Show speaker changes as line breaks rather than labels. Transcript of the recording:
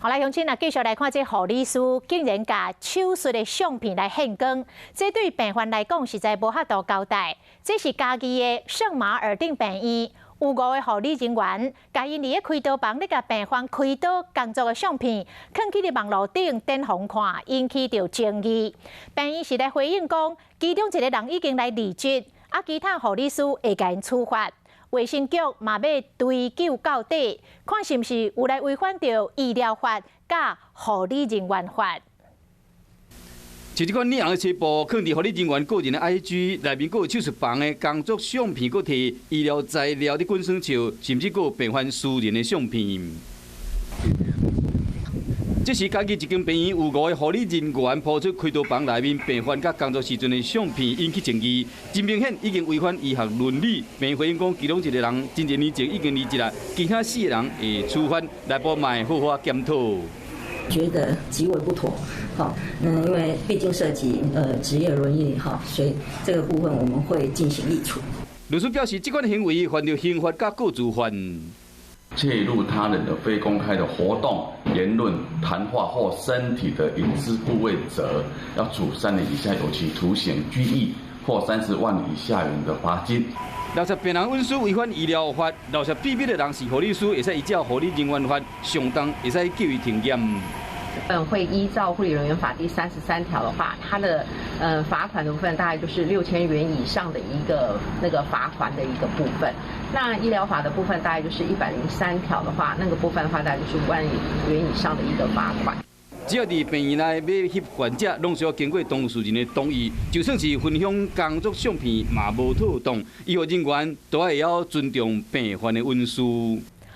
好來，鄉親啊，繼續來看這護理師竟然共手術的相片來獻光，這對病患來講實在無法度交代。這是嘉義的聖馬爾定病院，有五個護理人員，共𪜶佇咧開刀房咧共病患開刀工作的相片，囥去佇網路頂展予看，引起著爭議。病院是來回應講，其中一個人已經來離職，啊，其他護理師會共𪜶處罰。衛生局嘛欲追究到底，看是毋是有來違反著醫療法佮護理人員法。
像這款臉紅的冊布，囥佇護理人員個人的 IG 內面，閣有手術房的工作相片，閣提醫療材料佇滾耍笑，甚至閣有病患私人的相片。這是嘉義一間病院有五個護理人員 po 出開刀房內面病患佮工作時陣的相片，引起爭議。真明顯已經違反醫學倫理。病院回應講，其中一個人真濟年前已經離職啦，其他四個人會處罰，內部嘛會好好檢討。
覺得極為不妥，好，那因為畢竟涉及職業倫理哈，所以這個部分我們會進行立處。
律師表示，這款行為犯著刑法佮個資法。
介入他人的非公開的活動、言論、談話或身體的隱私部位者，要處3年以下有期徒刑、拘役或30萬以下元的罰金。
鬧攝病人隱私違反醫療法，鬧攝秘密的人是護理師，會使依照護理人員法，上重會使叫伊停業。
嗯，會依照護理人員法第33條的話，它的罰款的部分大概就是6000元以上的一個那個罰款的一個部分。那醫療法的部分大概就是103條的話，那個部分的話大概就是5萬元以上的一個罰款。
只要佇病院內欲翕患者，攏需要經過當事人的同意。就算是分享工作相片，嘛無妥當。醫護人員都愛會曉尊重病患的隱私。